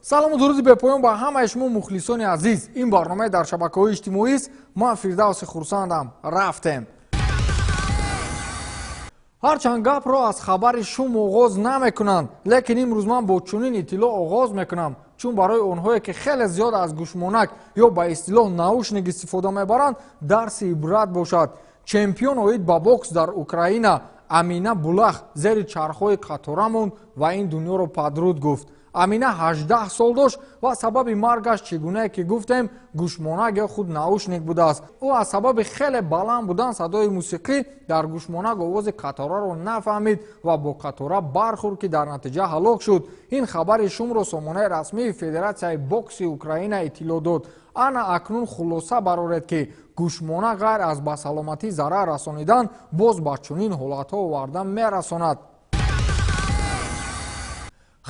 Салому дуруди бепоён ба ҳамаи шумо мухлисони азиз. Ин барномаи дар шабакаҳои иҷтимоист. Ман Фирдавси Хурсандам. Рафтем. Ҳарчанд гапро аз хабари шум оғоз намекунанд, лекин имрӯз ман бо чунин иттилоъ оғоз мекунам, чун барои онҳое ки хеле зиёд аз гӯшмонак ё ба истилоҳ наушник истифода мебаранд, дарси ибрат бошад. Чемпион оид ба бокс дар Украина Амина Булах зери чархҳои қатора монд ва ин дунёро падруд гуфт. Амина 18 сол дошт ва сабаби маргаш чӣ гунае ки гуфтем гӯшмонак ё худ наушник будааст. Ӯ аз сабаби хеле баланд будан садои мусиқӣ дар гӯшмонак овози қатораро нафаҳмид ва бо қатора бархӯрд, ки дар натиҷа ҳалок шуд. Ин хабари шумро сомонаи расмии Федератсияи бокси Украина иттилоъ дод. Ана акнун хулоса бароред, ки гӯшмонак ғайр аз ба саломатӣ зарар расонидан боз ба чунин ҳолатҳо оварда мерасонад.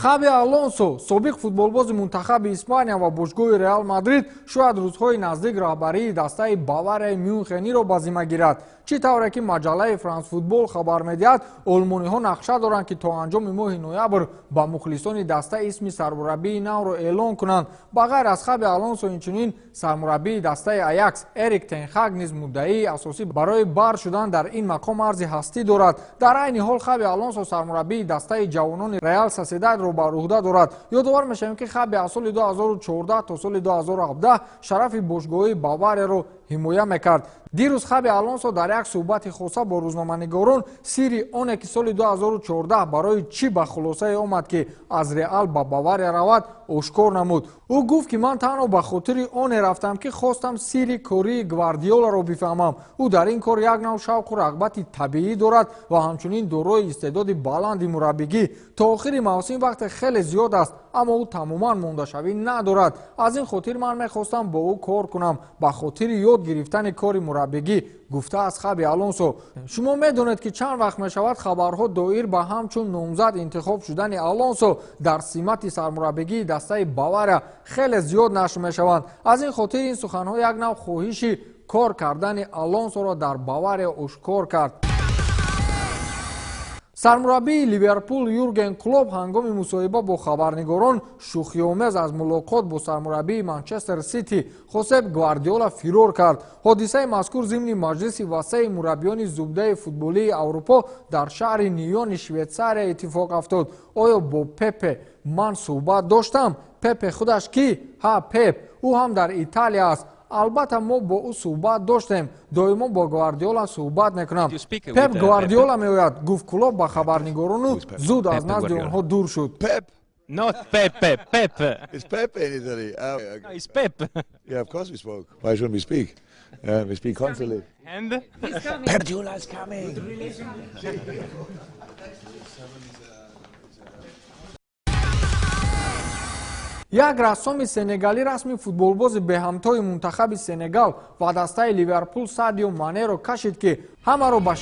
Хаби Алонсо, собиқ футболбози мунтахаби Испания ва бошгоҳи Реал Мадрид, шояд рӯзҳои наздик раҳбарии дастаи Баварияи Мюнхениро ба зимма гирад. Чӣ тавре ки маҷаллаи Франс Футбол хабар медиҳад, олмониҳо нақша доранд, ки то анҷоми моҳи ноябр ба мухлисони даста исми сармураббии навро эълон кунанд. Ба ғайр аз Хаби Алонсо, инчунин сармураббии дастаи Аякс Эрик Тенхаг низ муддаии асосӣ барои бар шудан дар ин мақом арзи ҳастӣ дорад. Дар айни ҳол Хаби Алонсо сармураббии дастаи ҷавонони Реал Соседадро бар уҳда дорад. Ёдовар мешавем, ки Хаби аз соли 2014 то соли 2017 шарафи бошгоҳии Баварияро ҳимоя мекард. Дирӯз Хаби Алонсо дар як суҳбати хоса бо рӯзноманигорон сирри оне ки соли 2014 барои чӣ ба хулосае омад, ки аз Реал ба Бавария равад, ошкор намуд. Ӯ гуфт, ки ман танҳо ба хотири оне рафтам, ки хостам сирри кории Гвардиоларо бифаҳмам. Ӯ дар ин кор як нав шавқу рағбати табиӣ дорад ва ҳамчунин дорои истеъдоди баланди мураббигӣ. То охири мавсим вақте хеле зиёд аст, аммо ӯ тамоман мондашавӣ надорад. Аз ин хотир ман мехостам бо ӯ кор кунам ба хотири ёд гирифтани кори мураббигӣ, гуфтааст Хаби Алонсо. Шумо медонед, ки чанд вақт мешавад хабарҳо доир ба ҳамчун номзад интихоб шудани Алонсо дар симати сармураббигии дастаи Бавария хеле зиёд нашр мешаванд. Аз ин хотир ин суханҳо як нав хоҳиши кор кардани Алонсоро дар Бавария ошкор кард. Сармураббии Ливерпул Юрген Клоп ҳангоми мусоҳиба бо хабарнигорон шӯхиомез аз мулоқот бо сармураббии Манчестер Сити Хосеп Гвардиола фирор кард. Ҳодисаи мазкур зимни маҷлиси васеи мураббиёни зубдаи футболии Аврупо дар шаҳри Ниони Швейтсария иттифоқ афтод. Оё бо Пепе ман суҳбат доштам? Пепе худаш кӣ? Ҳа, Пеп. Ӯ ҳам дар Италия аст. Албатта мо бо ӯ суҳбат доштем. Доимо бо Гвардиола суҳбат мекунам. Пеп Гвардиола меояд, гуфт Клоп ба хабарнигорону зуд аз назди онҳо дур шуд. Not Pepe, Pep. It's Pepe in Italy. No, it's Pep. Yeah, of course we spoke. Why shouldn't we speak? We speak constantly. And? Pep Guardiola is coming. Як рассоми сенегалӣ расми футболбози беҳамтои мунтахаби Сенегал ва дастаи Ливерпул Садио Манеро кашид, ки ҳамаро ба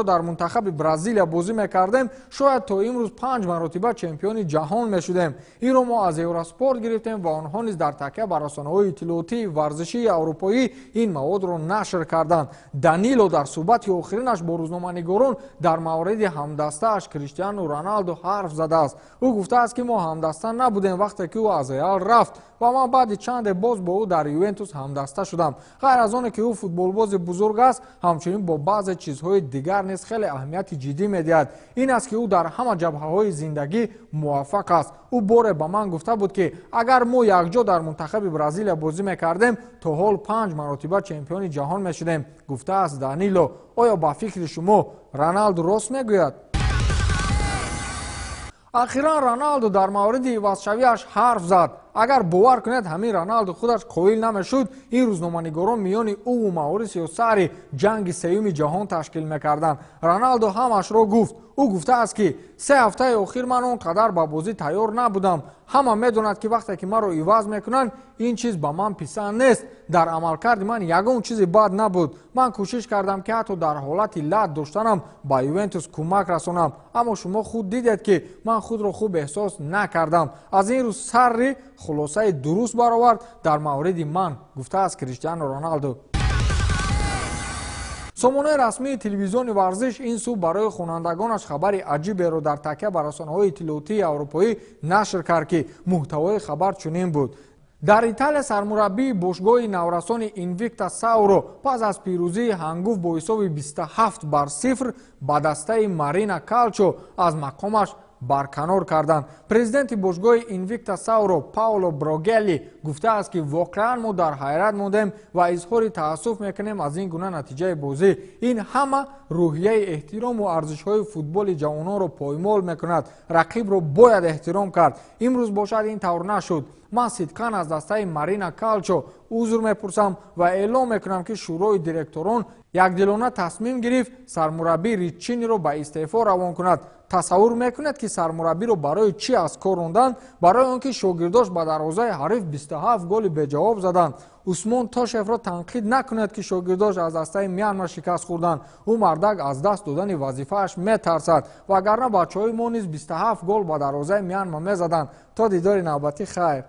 дар мунтахаби Бразилия бозӣ мекардем, шояд то имрӯз 5 маротиба чемпиони ҷаҳон мешудем. Инро мо аз Евроспорт гирифтем ва онҳо низ дар такя ба расонаҳои иттилоотии варзишии аврупоӣ ин маводро нашр карданд. Данило дар суҳбати охиринаш бо рӯзноманигорон дар мавриди ҳамдастааш Криштиану Роналдо ҳарф задааст. Ӯ гуфтааст, ки мо ҳамдаста набудем вақте ки ӯ аз Реал рафт ва ман баъди чанде боз бо ӯ дар Ювентус ҳамдаста шудам. Ғайр аз оне ки ӯ футболбози бузург аст, ҳамчунин бо баъзе чизҳои дигар низ хеле аҳамияти ҷиддӣ медиҳад. Ин аст, ки ӯ дар ҳама ҷабҳаҳои зиндагӣ муваффақ аст. Ӯ боре ба ман гуфта буд, ки агар мо якҷо дар мунтахаби Бразилия бозӣ мекардем, то ҳол 5 маротиба чемпиони ҷаҳон мешудем, гуфтааст Данило. Оё ба фикри шумо Роналду рост мегӯяд? Ахиран Роналду дар мавриди ивазшавиаш ҳарф зад. Агар бовар кунед, ҳамин Роналду худаш қоил намешуд, ин рӯзноманигорон миёни ӯву Маурисио Сарри ҷанги сеюми ҷаҳон ташкил мекарданд. Роналду ҳамашро гуфт. Ӯ гуфтааст, ки 3 ҳафтаи охир ман он қадар ба бозӣ тайёр набудам. Ҳама медонад, ки вақте ки маро иваз мекунанд, ин чиз ба ман писанд нест. Дар амалкарди ман ягон чизи бад набуд. Ман кӯшиш кардам, ки ҳатто дар ҳолати лат доштанам ба Ювентус кӯмак расонам, аммо шумо худ дидед, ки ман худро хуб эҳсос накардам. Аз ин рӯз Сарри хулосаи дуруст баровард дар мавриди ман, гуфтааст Криштиану Роналду. Сомонаи расмии телевизиони варзиш ин субҳ барои хонандагонаш хабари аҷиберо дар такя ба расонаҳои иттилоотии аврупоӣ нашр кард, ки муҳтавои хабар чунин буд. Дар Италия сармураббии бошгоҳи наврасони Инвикта Сауро пас аз пирӯзии ҳангуфт бо ҳисоби 27-0 ба дастаи Марина Калчо аз мақомаш барканор карданд. Президенти бошгоҳи Инвикта Сауро Паоло Брогелли гуфтааст, ки воқеан мо дар ҳайрат мондем ва изҳори таассуф мекунем аз ин гуна натиҷаи бозӣ. Ин ҳама рӯҳияи эҳтирому арзишҳои футболи ҷавононро поймол мекунад. Рақибро бояд эҳтиром кард. Имрӯз бошад, ин тавр нашуд. Ман сидқан аз дастаи Марина Калчо узр мепурсам ва эълом мекунам, ки шӯрои директорон якдилона тасмим гирифт сармураббӣ Риччиниро ба истеъфо равон кунад. Тасаввур мекунед, ки сармураббиро барои чӣ аз кор ронданд? Барои он ки шогирдош ба дарвозаи ҳариф 27 голи беҷавоб заданд. Усмон Тошевро танқид накунед, ки шогирдош аз дастаи Мянма шикаст хӯрданд. Ӯ мардак аз даст додани вазифааш метарсад, вагарна бачаҳои мо низ 27 гол ба дарвозаи Мянма мезаданд. То дидори навбатӣ, хайр.